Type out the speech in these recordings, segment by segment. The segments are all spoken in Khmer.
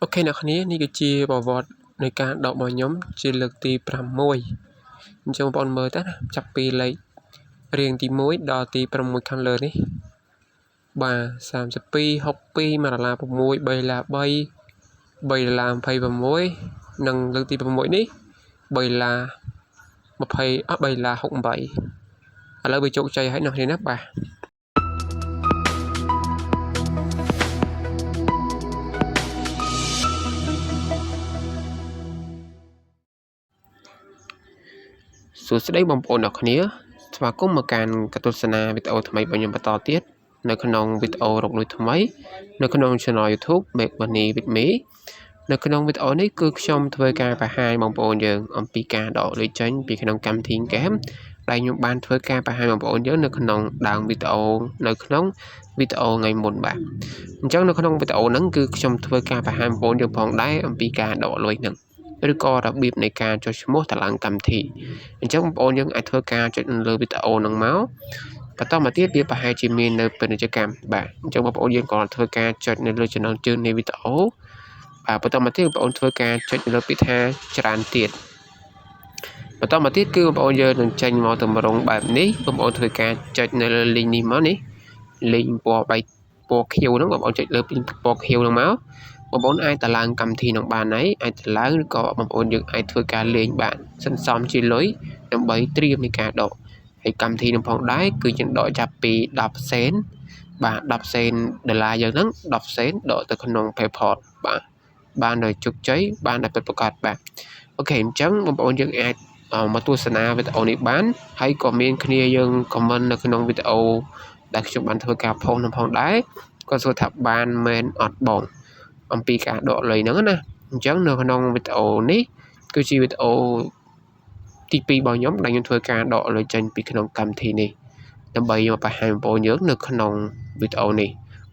OK អ្នកគ្នានេះគឺជាប្រវត្តិនៃការដករបស់ខ្ញុំជាលើកទី6អញ្ចឹងបងប្អូនមើលទៅណាចាប់ពីលេខរៀងទី1ដល់ទី6ខាងលើនេះបាទ32 62 1ដុល្លារ6 3ដុល្លារ3 3ដុល្លារ26និងលើកទី6នេះ3ដុល្លារ20អស់3ដុល្លារ68ឥឡូវវាជោគជ័យហើយអ្នកគ្នាណាបាទសួស្តីបងប្អូនអ្នកគ្នាស្វាគមន៍មកកាន់កទស្សនាវីដេអូថ្មីរបស់ខ្ញុំបន្តទៀតនៅក្នុងវីដេអូរកលុយថ្មីនៅក្នុង Channel YouTube Make Money with Me នៅក្នុងវីដេអូនេះគឺខ្ញុំធ្វើការបង្ហាញបងប្អូនយើងអំពីការដកលុយចេញពីក្នុងកម្មវិធីហ្គេមដែលខ្ញុំបានធ្វើការបង្ហាញបងប្អូនយើងនៅក្នុងដើមវីដេអូនៅក្នុងវីដេអូថ្ងៃមុនបាទអញ្ចឹងនៅក្នុងវីដេអូហ្នឹងគឺខ្ញុំធ្វើការបង្ហាញបងប្អូនយើងផងដែរអំពីការដកលុយហ្នឹងឬក៏របៀបនៃការចុះឈ្មោះតឡើងកម្មវិធីអញ្ចឹងបងប្អូនយើងអាចធ្វើការចុចនៅលើវីដេអូហ្នឹងមកបន្តមកទៀតវាប្រហែលជាមាននៅពាណិជ្ជកម្មបាទអញ្ចឹងបងប្អូនយើងក៏ធ្វើការចុចនៅលើចំណងជើងនៃវីដេអូបាទបន្តមកទៀតបងប្អូនធ្វើការចុចនៅលើពាក្យថាច្រើនទៀតបន្តមកទៀតគឺបងប្អូនយើងនឹងចេញមកទម្រង់បែបនេះបងប្អូនធ្វើការចុចនៅលើ link នេះមកនេះ link ពណ៌បៃពណ៌ខៀវហ្នឹងបងប្អូនចុចលើពណ៌ខៀវហ្នឹងមកបងប្អូនអាចតឡើងកម្មវិធីនឹងបានហើយអាចតឡើងឬក៏បងប្អូនយើងអាចធ្វើការលេងបានសន្សំជាលុយដើម្បីត្រៀមនៃការដកហើយកម្មវិធីនឹងផងដែរគឺយើងដកចាប់ពី10សេនបាទ10សេនដុល្លារយើងហ្នឹង10សេនដកទៅក្នុង PayPal បាទបានដោយជោគជ័យបានដោយពិតប្រាកដបាទ OK អញ្ចឹងបងប្អូនយើងអាចមកទស្សនាវីដេអូនេះបានហើយក៏មានគ្នាយើង comment នៅក្នុងវីដេអូដែលខ្ញុំបានធ្វើការផុសនឹងផងដែរគាត់សួរថាបានមែនអត់បងអំពីការដកលុយហ្នឹងណាអញ្ចឹងនៅក្នុងវីដេអូនេះគឺជាវីដេអូទី2របស់ខ្ញុំដែលខ្ញុំធ្វើការដកលុយចេញពីក្នុងកម្មវិធីនេះដើម្បីមកបង្ហាញបងប្អូនយើងនៅក្នុងវីដេអូនេះ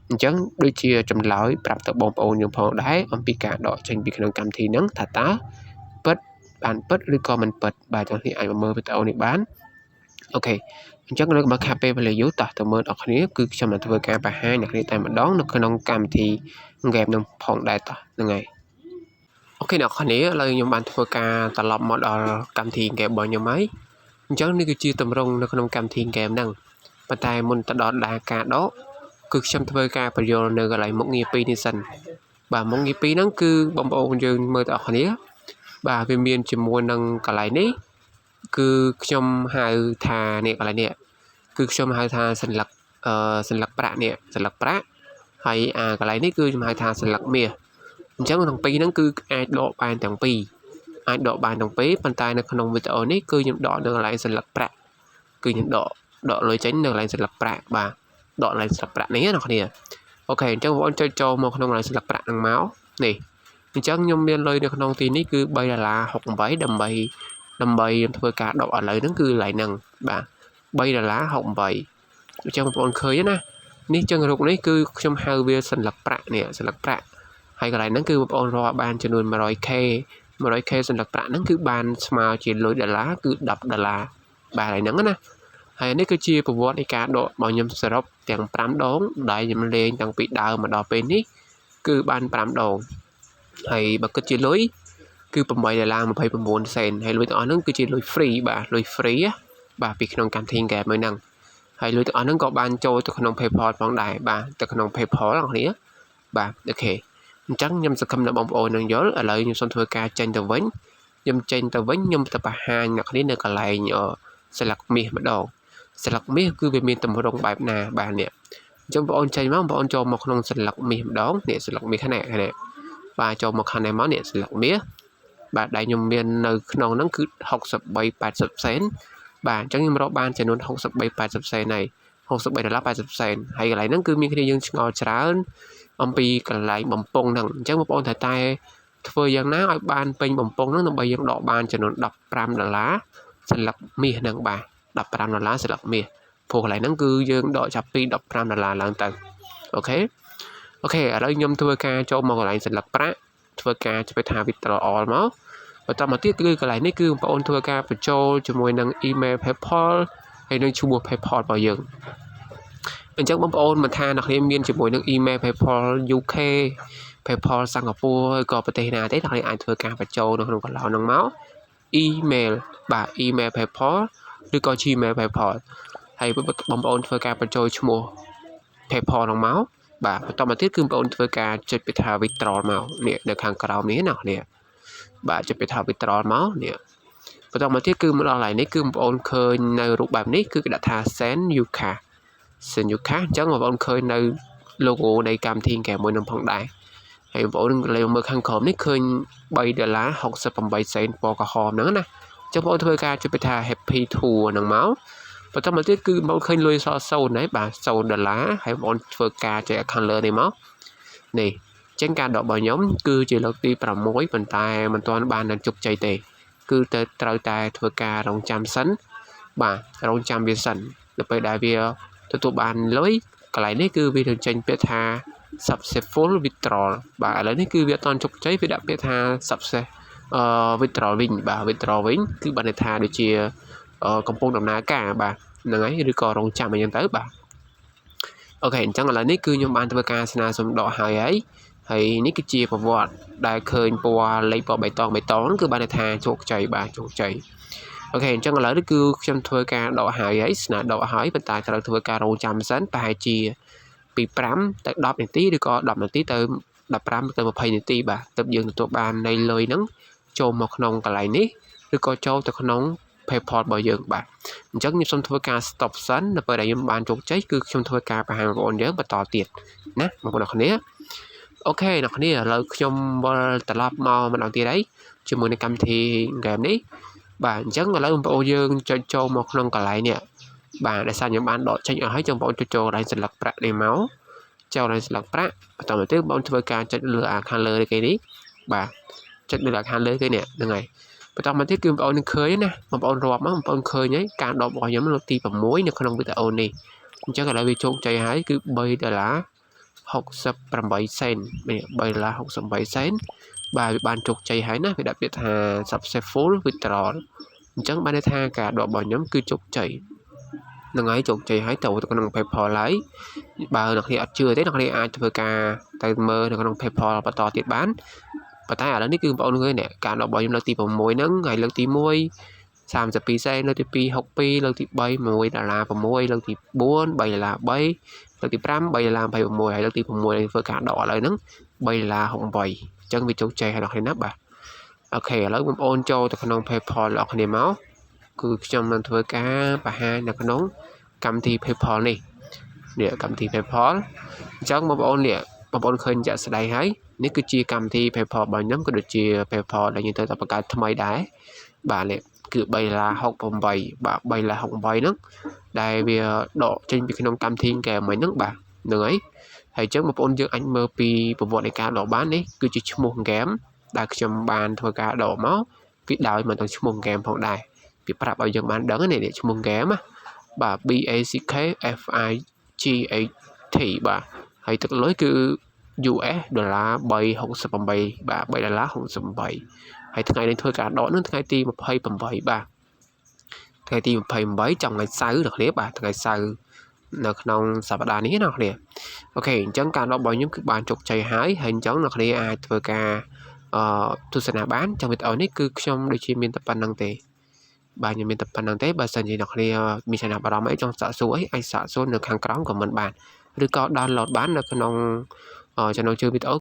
អញ្ចឹងដូចជាចម្លើយប្រាប់ទៅបងប្អូនយើងផងដែរអំពីការដកចេញពីក្នុងកម្មវិធីហ្នឹងថាតើពិតបានពិតឬក៏មិនពិតបាទទាំងនេះអាចមកមើលវីដេអូនេះបាន OK អញ្ចឹងលើកមកខាពេលវេលាយូរតោះទៅមើលដល់គ្នាគឺខ្ញុំនឹងធ្វើការបង្ហាញអ្នកគ្នាតែម្ដងនៅក្នុងកម្មវិធីហ្គេមនឹងផងដែរតោះហ្នឹងហើយ OK អ្នកគ្នាឥឡូវខ្ញុំបានធ្វើការត្រឡប់មកដល់កម្មវិធីហ្គេមរបស់ខ្ញុំហើយអញ្ចឹងនេះគឺជាទម្រង់នៅក្នុងកម្មវិធីហ្គេមហ្នឹងប៉ុន្តែមុនទៅដល់ការដកគឺខ្ញុំធ្វើការបញ្យល់នៅកន្លែងមុខងារពីរនេះសិនបាទមុខងារពីរហ្នឹងគឺបងប្អូនយើងមើលទៅអស់គ្នាបាទវាមានជាមួយនឹងកន្លែងនេះគឺខ្ញុំហៅថានេះកន្លែងនេះគឺខ្ញុំហៅថាសន្លឹកសន្លឹកប្រាក់នេះសន្លឹកប្រាក់ហើយអាកន្លែងនេះគឺខ្ញុំហៅថាសន្លឹកមាសអញ្ចឹងក្នុងពីរហ្នឹងគឺអាចដកបានទាំងពីរអាចដកបានទាំងពីរប៉ុន្តែនៅក្នុងវីដេអូនេះគឺខ្ញុំដកនៅកន្លែងសន្លឹកប្រាក់គឺខ្ញុំដកលុយចេញនៅកន្លែងសន្លឹកប្រាក់បាទដកកន្លែងសន្លឹកប្រាក់នេះណាអ្នកគ្នា OK អញ្ចឹងបងប្អូនចុចចូលមកក្នុងកន្លែងសន្លឹកប្រាក់ហ្នឹងមកនេះអញ្ចឹងខ្ញុំមានលុយនៅក្នុងទីនេះគឺ3ដុល្លារ68ដើម្បីខ្ញុំធ្វើការដកឥឡូវហ្នឹងគឺកន្លែងហ្នឹងបាទ3ដុល្លារ68អញ្ចឹងបងប្អូនឃើញណានេះចឹងរូបនេះគឺខ្ញុំហៅវាសន្លឹកប្រាក់នេះសន្លឹកប្រាក់ហើយកន្លែងហ្នឹងគឺបងប្អូនរាប់បានចំនួន 100k 100k សន្លឹកប្រាក់ហ្នឹងគឺបានស្មើជាលុយដុល្លារគឺ10ដុល្លារបាទហើយហ្នឹងណាហើយនេះគឺជាប្រវត្តិនៃការដករបស់ខ្ញុំសរុបទាំង5ដងដែលខ្ញុំលេងតាំងពីដើមមកដល់ពេលនេះគឺបាន5ដងហើយបើគិតជាលុយគឺ8ដុល្លារ29សេនហើយលុយទាំងអស់ហ្នឹងគឺជាលុយ free បាទលុយ free បាទពីក្នុងកម្មវិធីហ្គេមមួយហ្នឹងហើយលុយទាំងអស់ហ្នឹងក៏បានចូលទៅក្នុង PayPal ផងដែរបាទទៅក្នុង PayPal បងប្អូនបាទ OK អញ្ចឹងខ្ញុំសង្ឃឹមថាបងប្អូននឹងយល់ឥឡូវខ្ញុំសូមធ្វើការចេញទៅវិញខ្ញុំចេញទៅវិញខ្ញុំទៅបង្ហាញអ្នកគ្នានៅកន្លែងស្លឹកមាសម្ដងស្លឹកមាសគឺវាមានទម្រង់បែបណាបាទនេះអញ្ចឹងបងប្អូនចេញមកបងប្អូនចូលមកក្នុងស្លឹកមាសម្ដងនេះស្លឹកមាសខាងនេះបាទចូលមកខាងនេះមកនេះស្លឹកមាសបាទដែលខ្ញុំមាននៅក្នុងហ្នឹងគឺ63.80សេនបាទអញ្ចឹងខ្ញុំរកបានចំនួន63.80សេនហើយ63ដុល្លារ80សេនហើយកន្លែងហ្នឹងគឺមានគ្នាយើងឆ្ងល់ច្រើនអំពីកន្លែងបំពង់ហ្នឹងអញ្ចឹងបងប្អូនត្រូវតែធ្វើយ៉ាងណាឲ្យបានពេញបំពង់ហ្នឹងដើម្បីយើងដកបានចំនួន15ដុល្លារសន្លឹកមាសហ្នឹងបាទ15ដុល្លារសន្លឹកមាសព្រោះកន្លែងហ្នឹងគឺយើងដកចាប់ពី15ដុល្លារឡើងទៅ OK OK ឥឡូវខ្ញុំធ្វើការចូលមកកន្លែងសន្លឹកប្រាក់ធ្វើការជួយថា withdraw all មកបន្តមកទៀតគឺកន្លែងនេះគឺបងប្អូនធ្វើការបញ្ចូលជាមួយនឹង email PayPal ហើយនឹងឈ្មោះ PayPal របស់យើងអញ្ចឹងបងប្អូនមិនថាអ្នកគ្នាមានជាមួយនឹង email PayPal UK PayPal សិង្ហបុរីឬក៏ប្រទេសណាទេអ្នកគ្នាអាចធ្វើការបញ្ចូលនៅក្នុងកន្លែងហ្នឹងមក email បាទ email PayPal ឬក៏ Gmail PayPal ហើយបងប្អូនធ្វើការបញ្ចូលឈ្មោះ PayPal ហ្នឹងមកបាទបន្តមកទៀតគឺបងប្អូនធ្វើការចុចពាក្យថា withdrawal មកនេះនៅខាងក្រោមនេះណានេះបាទចុចពាក្យថា withdrawal មកនេះបន្តមកទៀតគឺមកដល់កន្លែងនេះគឺបងប្អូនឃើញនៅរូបបែបនេះគឺគេដាក់ថា send you cash send you cash អញ្ចឹងបងប្អូនឃើញនៅ logo នៃកម្មវិធីហ្គេមមួយនឹងផងដែរហើយបងប្អូនលេមើលខាងក្រោមនេះឃើញ3ដុល្លារ68សេនពណ៌ក្រហមហ្នឹងណាអញ្ចឹងបងប្អូនធ្វើការចុចពាក្យថា happy to ហ្នឹងមកបន្តមកទៀតគឺបងឃើញលុយសល់0ហើយបាទ0ដុល្លារហើយបងប្អូនធ្វើការចុច account លើនេះមកនេះចឹងការដករបស់ខ្ញុំគឺជាលើកទី6ប៉ុន្តែមិនទាន់បាននឹងជោគជ័យទេគឺទៅត្រូវតែធ្វើការរងចាំសិនបាទរងចាំវាសិនដល់ពេលដែលវាទទួលបានលុយកន្លែងនេះគឺវានឹងចេញពាក្យថា successful withdrawal បាទឥឡូវនេះគឺវាអត់ទាន់ជោគជ័យវាដាក់ពាក្យថា success withdrawal វិញបាទ withdrawal វិញគឺបានន័យថាដូចជាកំពុងដំណើរការបាទហ្នឹងហើយឬក៏រងចាំអីចឹងទៅបាទ OK អញ្ចឹងឥឡូវនេះគឺខ្ញុំបានធ្វើការស្នើសុំដកហើយហើយហើយនេះគឺជាប្រវត្តិដែលឃើញពណ៌លេខពណ៌បៃតងបៃតងគឺបានន័យថាជោគជ័យបាទជោគជ័យ OK អញ្ចឹងឥឡូវនេះគឺខ្ញុំធ្វើការដកហើយហើយស្នើដកហើយប៉ុន្តែត្រូវធ្វើការរងចាំសិនប្រហែលជាពី5ទៅ10នាទីឬក៏10នាទីទៅ15ទៅ20នាទីបាទទើបយើងទទួលបាននៃលុយហ្នឹងចូលមកក្នុងកន្លែងនេះឬក៏ចូលទៅក្នុង PayPal របស់យើងបាទអញ្ចឹងខ្ញុំសូមធ្វើការ stop សិននៅពេលដែលខ្ញុំបានជោគជ័យគឺខ្ញុំធ្វើការបង្ហាញបងប្អូនយើងបន្តទៀតណាបងប្អូនអរគ្នា OK អ្នកគ្នាឥឡូវខ្ញុំវិលត្រឡប់មកម្ដងទៀតហើយជាមួយនឹងកម្មវិធី game នេះបាទអញ្ចឹងឥឡូវបងប្អូនយើងចុចចូលមកក្នុងកន្លែងនេះបាទដោយសារខ្ញុំបានដកចេញអស់ហើយចឹងបងប្អូនចុចចូលកន្លែងសន្លឹកប្រាក់នេះមកចូលកន្លែងសន្លឹកប្រាក់បន្តមកទៀតបងប្អូនធ្វើការចុចលើអាខាងលើគេនេះបាទចុចលើអាខាងលើគេនេះហ្នឹងហើយបន្តមកទៀតគឺបងប្អូននឹងឃើញណាបងប្អូនរាប់មកបងប្អូនឃើញហើយការដករបស់ខ្ញុំលើកទី6នៅក្នុងវីដេអូនេះអញ្ចឹងឥឡូវវាជោគជ័យហើយគឺ3ដុល្លារ68សេន3ដុល្លារ68សេនបាទវាបានជោគជ័យហើយណាវាដាក់ពាក្យថា successful withdrawal អញ្ចឹងបានន័យថាការដករបស់ខ្ញុំគឺជោគជ័យនឹងហើយជោគជ័យហើយទៅក្នុង PayPal ហើយបើអ្នកគ្នាអត់ជឿទេអ្នកគ្នាអាចធ្វើការទៅមើលនៅក្នុង PayPal បន្តទៀតបានប៉ុន្តែឥឡូវនេះគឺបងប្អូនឃើញនេះការដករបស់ខ្ញុំលើកទី6ហ្នឹងហើយលើកទី1 32សេនលើកទី2 62លើកទី3 1ដុល្លារ6លើកទី4 3ដុល្លារ3លើកទី5 3ដុល្លារ26ហើយលើកទី6ធ្វើការដកឥឡូវហ្នឹង3ដុល្លារ68អញ្ចឹងវាជោគជ័យហើយដល់គ្នាណាបាទ OK ឥឡូវបងប្អូនចូលទៅក្នុង PayPal របស់គ្នាមកគឺខ្ញុំនឹងធ្វើការបង្ហាញនៅក្នុងកម្មវិធី PayPal នេះនេះកម្មវិធី PayPal អញ្ចឹងបងប្អូននេះបងប្អូនឃើញជាក់ស្ដែងហើយនេះគឺជាកម្មវិធី PayPal របស់ខ្ញុំក៏ដូចជា PayPal ដែលយើងត្រូវតែបង្កើតថ្មីដែរបាទនេះគឺ3ដុល្លារ68បាទ3ដុល្លារ68ហ្នឹងដែលវាដកចេញពីក្នុងកម្មវិធីកែមិញហ្នឹងបាទហ្នឹងហើយហើយអញ្ចឹងបងប្អូនយើងអាចមើលពីប្រវត្តិនៃការដកបាននេះគឺជាឈ្មោះហ្គេមដែលខ្ញុំបានធ្វើការដកមកវាដោយមកទាំងឈ្មោះហ្គេមផងដែរវាប្រាប់ឲ្យយើងបានដឹងនេះឈ្មោះហ្គេមណាបាទ B A C K F I G H T បាទហើយទឹកលុយគឺ US ដុល្លារ368បាទ3ដុល្លារ68ហើយថ្ងៃនេះធ្វើការដកនឹងថ្ងៃទី28បាទថ្ងៃទី28ចំថ្ងៃសៅរ៍អ្នកគ្នាបាទថ្ងៃសៅរ៍នៅក្នុងសប្តាហ៍នេះណាអ្នកគ្នា OK អញ្ចឹងការដករបស់ខ្ញុំគឺបានជោគជ័យហើយហើយអញ្ចឹងអ្នកគ្នាអាចធ្វើការអឺទស្សនាបានចឹងវីដេអូនេះគឺខ្ញុំដូចជាមានតែប៉ុណ្្នឹងទេបាទខ្ញុំមានតែប៉ុណ្្នឹងទេបើសិនជាអ្នកគ្នាមានចំណាប់អារម្មណ៍អីចង់សាកសួរអីអាចសាកសួរនៅខាងក្រោម comment បានឬក៏ download បាននៅក្នុងចំណងជើងវីដេអូ។